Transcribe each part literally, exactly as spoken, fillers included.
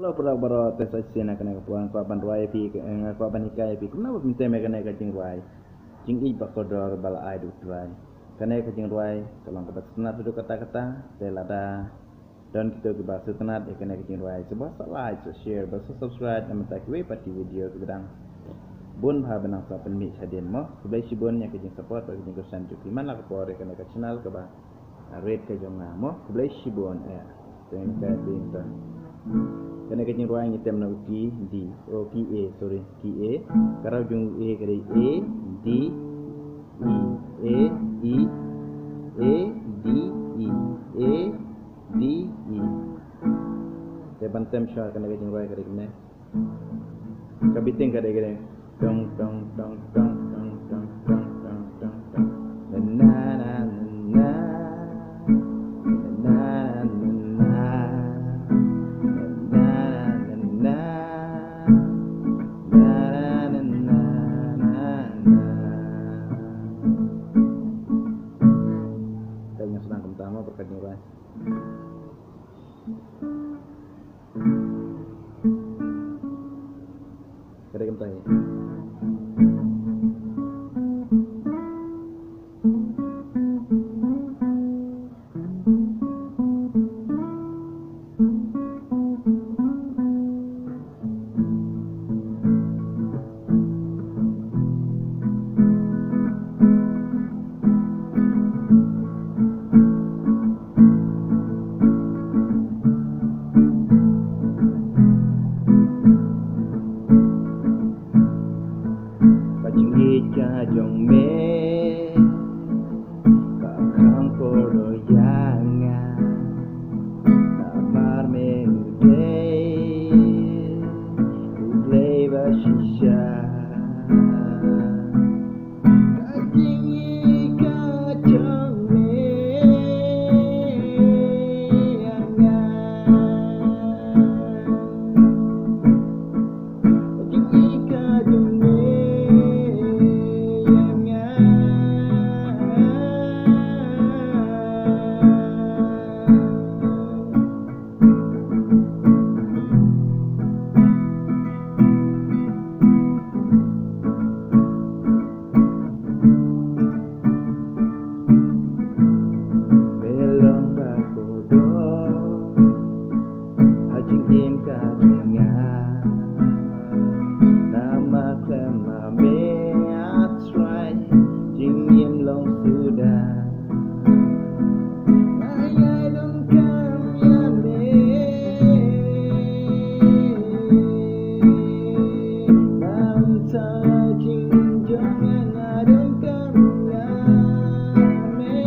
Hello para baroh, te sa shisien ha kane ka por nga kwah ban rwai ïa phi, eh, nga kwah ban hikai ïa phi kumno ba phin tem ïa kane ka jingrwai Jingïeit Bakordor ba la ai da U Trai. Kane ka jingrwai ka long kaba sngewtynnat haduh katta katta, te lada don kito kiba sngewtynnat ïa kane ka jingrwai, sngewbha sa like, sa share, bad sa subscribe na bynta kiwei pat ki video kiba dang bun bha ba nang sa pynmih hadien mo. Khublei shibun ïa ka jingsupport bad ka jingkyrshan jong phi man la ka por ïa kane ka channel kaba rit ka jong nga mo. Khublei shibun. Eh, teng ka ding ta. Kane ka jingrwai ngi tem na u key D, o key A, sorry, key A. Ka raw jong u A ka dei A, D, E, A, E, A, D, E, A, D, E. Te ban tem shuwa kane ka jingrwai ka dei kumne. Ka beating ka dei, ka dei. Tong, tong, tong, tong. Na, na, na, na. Na, na, na, na. Na, na, na, na. Na, na, na, na, na. Te ngi sdang kumta mo, berkat ni, bye. Ka dei kumta hi. Ka jingïeit ka jong me ka kham kordor ïa nga. Namar me u dei U Blei ba shisha. Ka jingïeit ka jong me ïa nga. Me long ba kordor ha jingim ka jong nga. Namar khlem ma me, A Trai, jingim long suda. Ai ai donkam ïa me. Namar jingim jong nga donkam ïa me.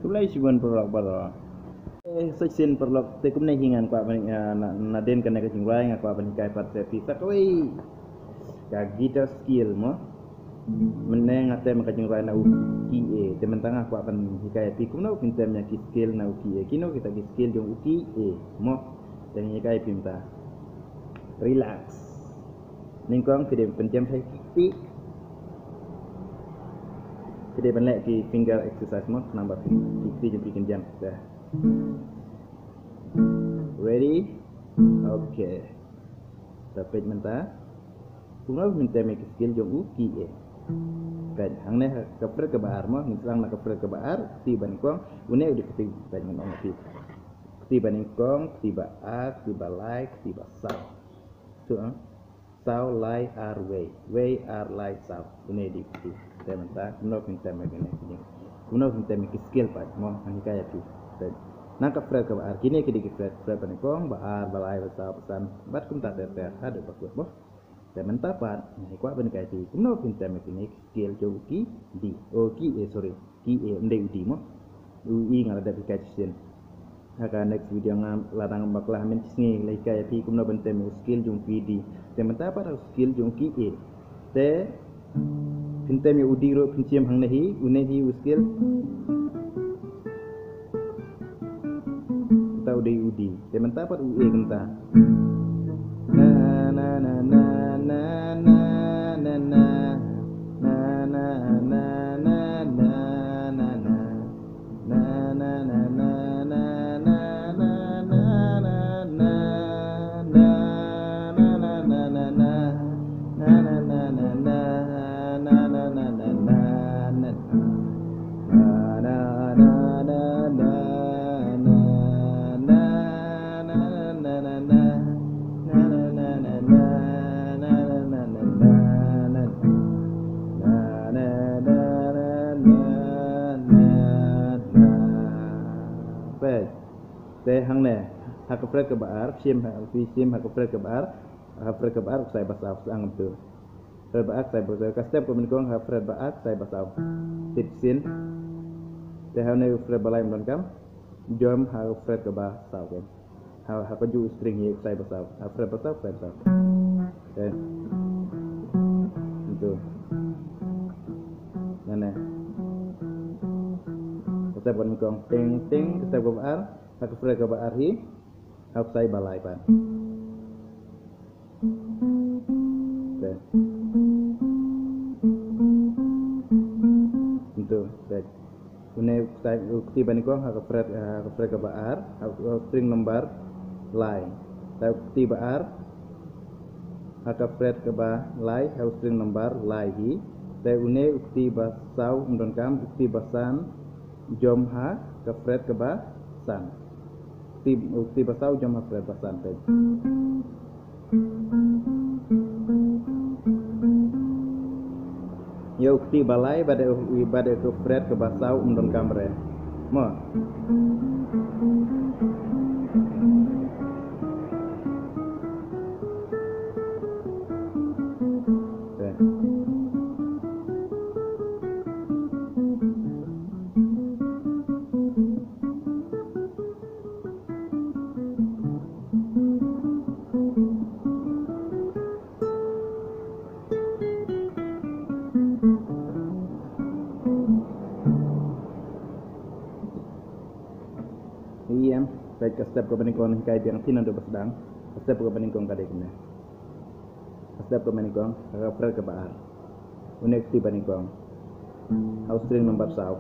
Khublei shibun para baroh. Eh, sa shisien paralok, te kumne hi ngan kwah ban, eh, na, nadien kane ka jingrwai nga kwah ban hikai pat ïa phi sa kawei ka guitar scale mo. Mynne nga tem ka jingrwai na u key A. Te mynta nga kwah ban hikai ïa phi kumno phin tem ïa ki scale na u key A. Kino kita ki scale jong u key A mo. Te hikai ïa phi mynta. Relax. Nyngkong phi dei ban pynjem hi ki kti. Phi dei ban leh ki finger exercise mo, khnang ba ki kti jong phi kin jem. Te. Ready? Okay. Te peit mynta. Kumno phin tem ïa ki scale jong u key A. Peit hangne ha ka fret kaba ar mo, ngin sdang na ka fret kaba ar, kti ba nyngkong, une u dei kti, peit ngan ong ïa phi. Kti ba nyngkong, kti ba ar, kti ba lai, kti ba saw. Tu, ah. Saw, lai, ar, wei. Wei, ar, lai, saw. Une dei kti. Te mynta kumno phin tem ïa kine. Kumno phin tem ïa ki scale pat mo, ngan hikai ïa phi. Te na ka fret kaba ar, kine ki dei ki fret, fret ba nyngkong, ba ar, ba lai, ba saw, ba san. Bad kumta ter ter haduh ba kut mo. Te mynta pat nga kwah ban hikai ïa phi kumno phin tem ïa kine ki scale jong u key D. Oh, key A, sorry. Key A, ym dei u D mo. U E nga la dep hikai shisien. Ha ka next video nga la dang bakla mynta sngi la hikai ïa phi kumno ban tem ïa u scale jong u key D. Te mynta pat u scale jong u key A. Te phin tem ïa u D ruh phin shim hangne hi, une hi u scale. Te u dei u D. Te mynta pat u A kumta. Na, na, na. Peit. Te hangne, ha ka fret kaba ar, shim ha, shim ha ka fret kaba ar, ha ka fret kaba ar, ksai ba saw, sa ngam tu. Fret ba ar, ksai ba saw, ka step kaba nyngkong, ha ka fret ba ar, ksai ba saw. Tip sien. Te hangne u fret ba lai ym donkam, jump ha ka fret kaba saw kan. Ha, ha kajuh u string hi ksai ba saw. Ha fret ba saw, ksai ba saw. Okay. Itu. Nane. Ka step kaba nyngkong. Ting, ting, ka step kaba ar. Ha ka fret kaba ar hi. Ha ksai ba lai pat. Okay. Itu, okay. Une u ksai, u kti ba nyngkong ha ka fret, ha ka fret kaba ar, ha u string number lai. Te u kti ba ar ha ka fret kaba lai, ha u string number lai hi. Te une u kti ba saw ym donkam, u kti ba san jump ha ka fret kaba san. Kti, u kti ba saw jump ha ka fret ba san, peit. Ïa u kti ba lai bad ïa u, bad ïa u fret kaba saw ym donkam re. Mo. Okay. Ïa, peit ka step kaba nyngkong, hikai biang phi naduh ba sdang. Ka step kaba nyngkong ka dei kumne. Ka step kaba nyngkong, ka fret kaba ar. Une u kti ba nyngkong. Ha u string number saw.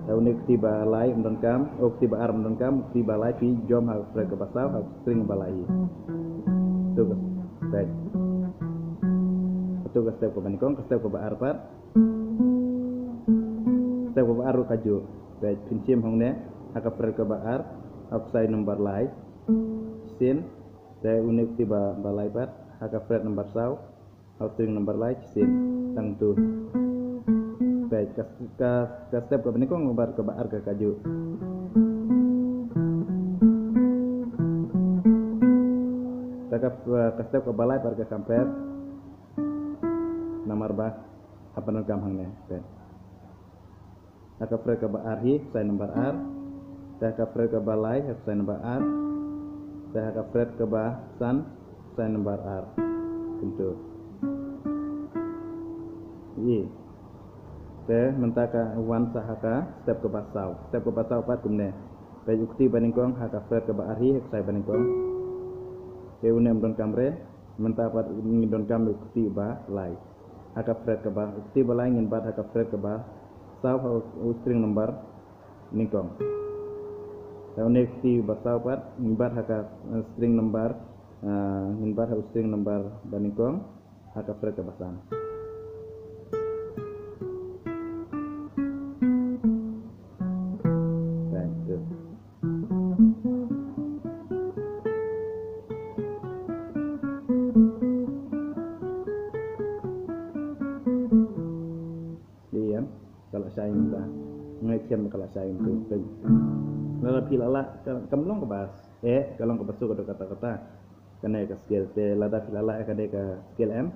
Te une u kti ba lai ym donkam, u kti ba ar ym donkam, u kti ba lai phi jump ha u fret kaba saw, ha u string ba lai hi. Tu ka, peit. Tu ka step kaba nyngkong, ka step kaba ar pat. Step kaba ar ruh kajuh. Peit, phin shim hangne, ha ka fret kaba ar, ha u ksai number lai. Shisien, te une u kti ba, ba lai pat, ha ka fret number saw. Ha u string number lai, shisien, tang tu. Peit, ka, ka, ka step kaba nyngkong bad kaba ar ka kajuh. Te ka, ka step kaba lai pat ka kham pher. Namar ba, ha pyndonkam hangne, peit. Ha ka fret kaba ar hi, ksai number ar. Te ha ka fret kaba lai ha ksai number ar. Te ha ka fret kaba san ksai number ar. Kumtu. Ï. Te mynta ka wan sa ha ka step kaba saw. Step kaba saw pat kumne. Peit u kti ba nyngkong ha ka fret kaba ar hi ha ksai ba nyngkong. Te une ym donkam re. Mynta pat ngi donkam u kti ba lai. Ha ka fret kaba, u kti ba lai ngin bat ha ka fret kaba saw ha u string number nyngkong. Te une u kti ba saw pat ngin bat ha ka, eh, string number, eh, ngin bat ha u string number ba nyngkong ha ka fret kaba san. Thank you. Ïa, ka la shai mynta. Ngai thiam ka la shai mynta. Peit. Lada phi la lah, ka, kam long kaba eh, ka long kaba suk ka dei kata kata. Kane ka scale te lada phi la lah ka dei ka scale M.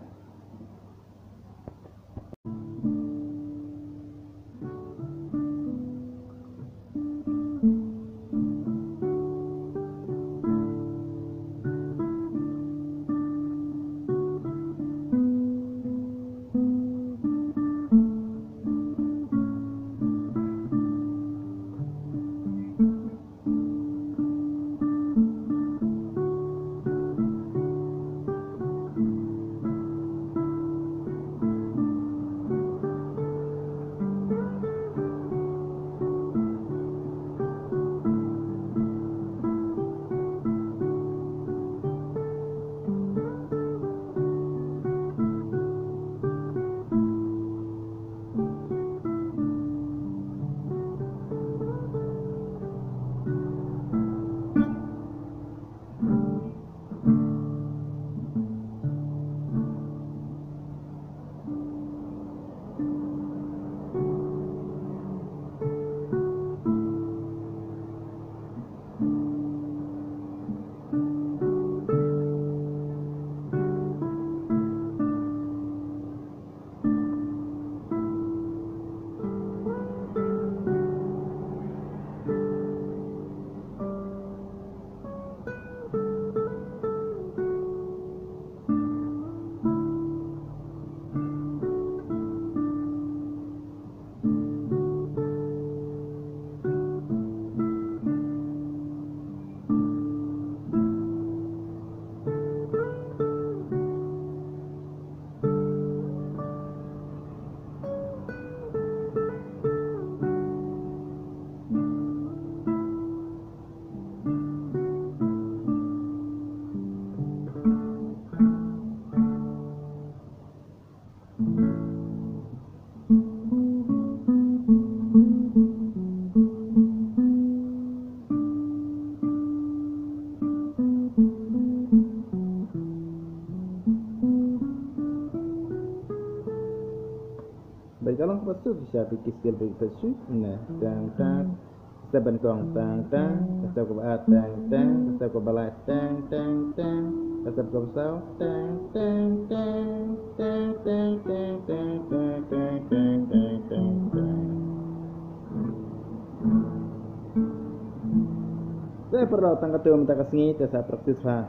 Bad ka long kaba suk sha phi ki scale phi phi suk ne tang tang. Step ban kong tang tang. Step kaba ar tang tang. Step kaba lai tang tang tang. Step kaba saw tang tang tang. Te paralok tang katto mynta ka sngi te sa practice ha.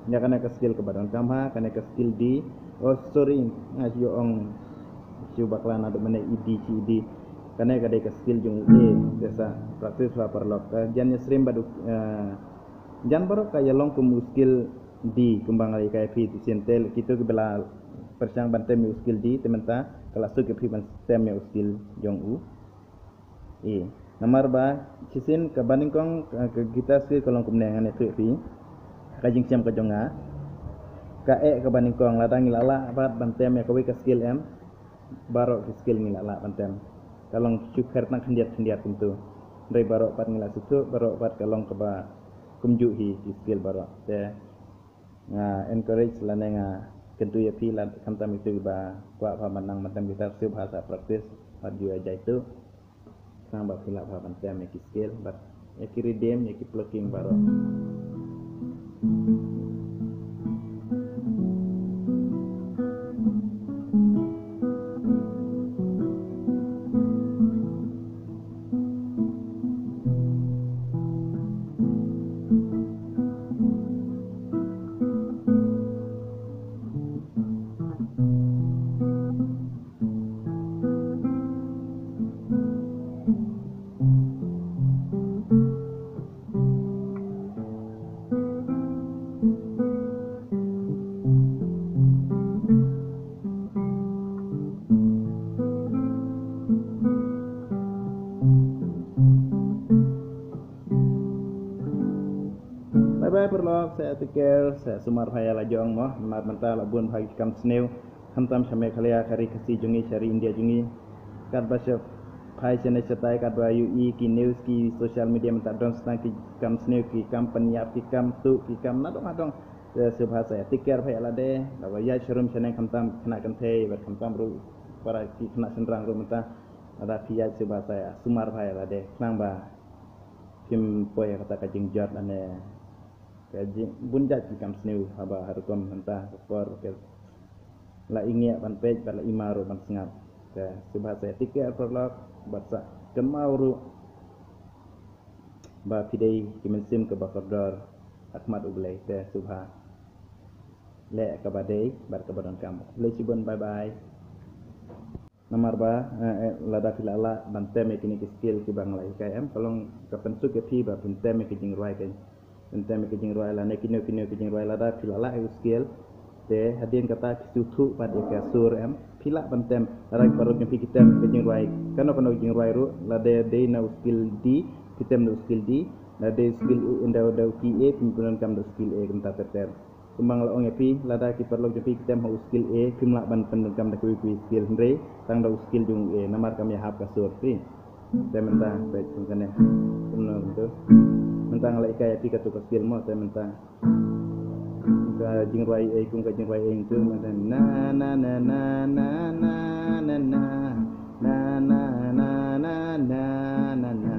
Ïa kane ka scale kaba donkam ha, kane ka scale D. Oh, sorry, nga shu ong shu bakla naduh mynne E D, C E D. Kane ka dei ka scale jong u A, te sa practice ha paralok. Ka jan ïasyriem bad u, eh, jan baroh ka ïalong kum u scale D, kumba nga la ïa kai ïa phi te sien te, kito kiba la pyrshang ban tem ïa u scale D, te mynta ka la suk ïa phi ban tem ïa u scale jong u A. Namar ba shisien kaba nyngkong, eh, ka guitar scale ka long kumne, ngan ïathuh ïa phi ka jingshem ka jong nga. Ka E kaba nyngkong, lada ngi la lah pat ban tem ïa kawei ka scale M, baroh ki scale ngi la lah ban tem. Ka long shu kher tang khyndiat khyndiat kumtu. Hynrei baroh pat ngi la sngewthuh, baroh pat ka long kaba kumjuh hi ki scale baroh. Te nga encourage lane nga kyntu ïa phi lada khamtam ito kiba kwah bha ban nang ban tem guitar, sngewbha sa practice bad ju ïa jai tuh. Khnang ba phi lah bha ban tem ïa ki scale bad ïa ki rhythm, ïa ki plucking baroh. Sa ïa take care, sa sumar bha ïa la jong mo, namar mynta la bun bha ki kam sniew, khamtam sha Meghalaya, ka ri Khasi jong ngi, sha ri India jong ngi. Katba sha phai shane shatai, katba ïohi ki news, ki social media, mynta don sa tang ki kam sniew, ki kam pynïap, ki kam tuh, ki kam nadong nadong. Te sngewbha sa ïa take care bha ïa lade, lada ïaid sharum shaneng khamtam khynnah kynthei, bad khamtam ruh para ki khynnah shynrang ruh mynta. Lada phi ïaid sngewbha sa ïa sumar bha ïa lade, khnang ba phim poi ha kata ka jingjot lane ka jing, bun jait ki kam sniew haba ha rukom mynta ka por ka la i ngiah ban peit bad la i mar ruh ban sngap. Te sngewbha sa ïa take care paralok bad sa kynmaw ruh ba phi dei ki mynsiem kaba kordor ha khmat U Blei. Te sngewbha leh kaba dei bad kaba donkam. Khublei shibun, bye bye. Namar ba, eh, eh, lada phi la lah ban tem ïa kine ki skill kiba nga la hikai em, ka long ka pynsuk ïa phi ba phin tem ïa ki jingrwai, ka phin tem ïa ki jingrwai lane kino kino ki jingrwai, lada phi la lah ïa u skill. Te hadien kata phi sngewthuh pat ïa ka sur em, phi lah ban tem. Lada ki paralok jong phi ki tem ïa ki jingrwai, kano kano ki jingrwai ruh, lada dei na u skill D, phi tem na u skill D. Lada dei skill A, da u key A, phin pyndonkam da u skill A, kumta ter ter. Kumba nga la ong ïa phi, lada ki paralok jong phi ki tem ha u skill A, phim lah ban pyndonkam da kiwei kiwei skill, hynrei tang da u skill jong u A, namar kam ïahap ka sur, phi. Te mynta peit kum kane, kumno kumto. Mynta nga la hikai ïa phi katu ka skill mo, te mynta ka jingrwai A, kum ka jingrwai A kumto, mynta na na na na na na na na na na na na na na na na.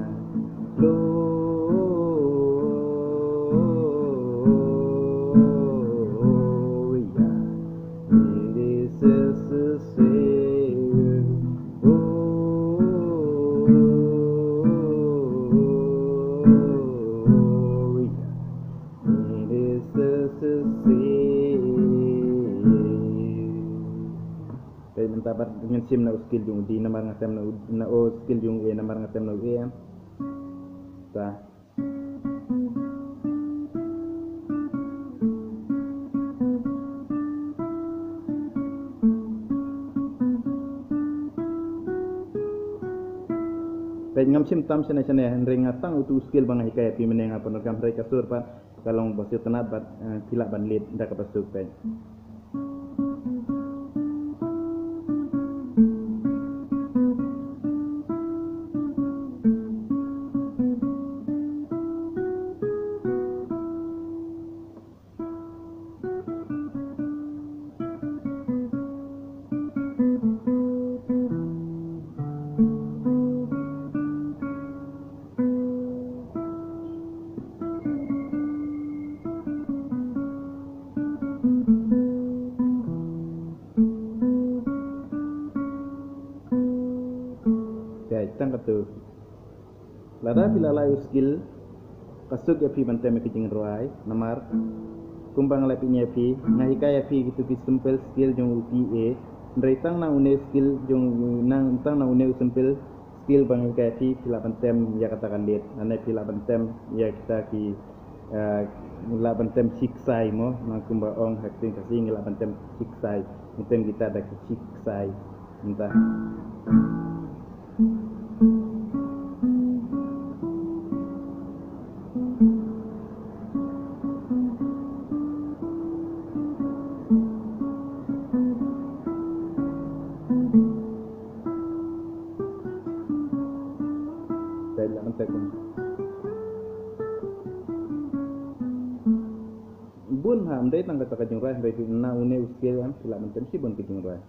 Gloria, it is the Savior. Gloria, it is the Savior. Te mynta pat ngin shim na u skill jong u D namar nga tem na u, na u skill jong u A namar nga tem na u A. Ta. Peit ngam shim tam shane shane, hynrei nga tang utu u skill ba nga hikai ïa phi mynne, nga pyndonkam, hynrei ka sur pat ka long ba sngewtynnat bad, eh, phi lah ban lead da kaba suk, peit. Te tang katu. Lada phi la lah ïa u skill, ka suk ïa phi ban tem ïa ki jingrwai, namar kumba nga la pyni ïa phi, nga hikai ïa phi kitu ki simple skill jong u key A, hynrei tang na une u skill jong, nang tang na une u simple skill ba nga hikai ïa phi, phi lah ban tem ïa kata ka lead, lane phi lah ban tem ïa kita ki, eh, lah ban tem shiksai mo, nang kumba ong ha ktien Khasi ngi lah ban tem shiksai, ngi tem kita da ki shiksai. Mynta. Peit lah mynta kum. Bun ha, ym dei tang kata ka jingrwai, hynrei na une u skill em, phi lah ban tem shibun ki jingrwai.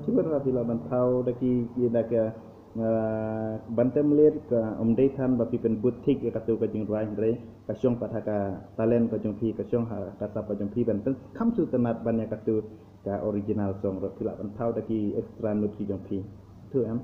Shibun ruh phi lah ban thaw da ki, ki da ka, eh, ban tem lead ka, ym dei than ba phi pynbud thik ïa katu ka jingrwai, hynrei ka shong pat ha ka talent ka jong phi, ka shong ha ka sap ka jong phi ban pyn, kham sngewtynnat ban ïa katu ka original song ruh, phi lah ban thaw da ki extra note ki jong phi. Tu em.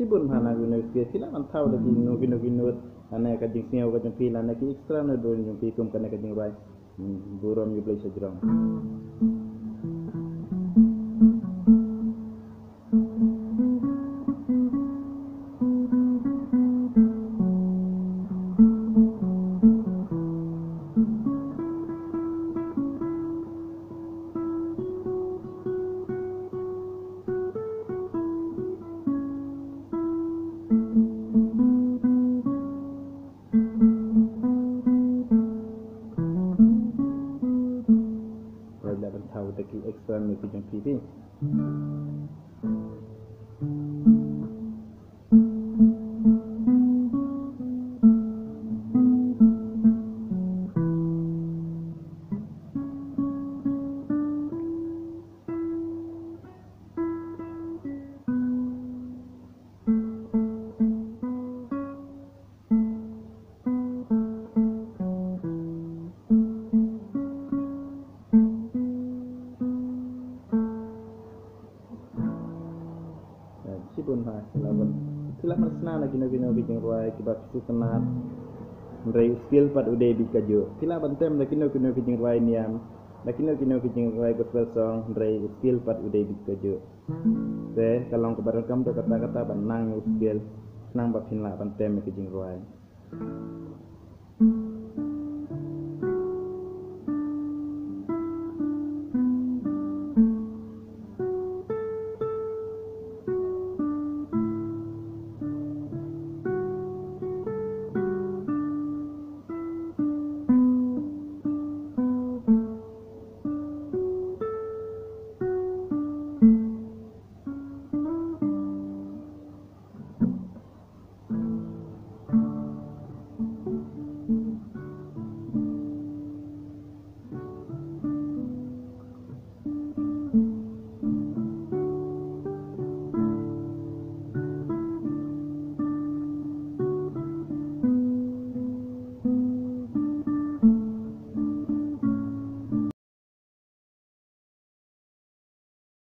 Bun ha na kino kino phi lah ban thaw da kino kino kino, lane ka jingsngew ka jong phi, lane ki extra note jong phi kum kane ka jingrwai. Hmm, burom ïa U Blei shajrong. Phi lah ban thaw da ki extra note ki jong phi. Eh, shibun ha, phi lah ban, phi lah ban sna na kino kino ki jingrwai kiba phi sngewtynnat. Hynrei u skill pat u dei bit kajuh. Phi lah ban tem na kino kino ki jingrwai niam, na kino kino ki jingrwai gospel song, hynrei u skill pat u dei bit kajuh. Te ka long kaba donkam to kata kata ban nang ïa u skill, khnang ba phin lah ban tem ïa ki jingrwai.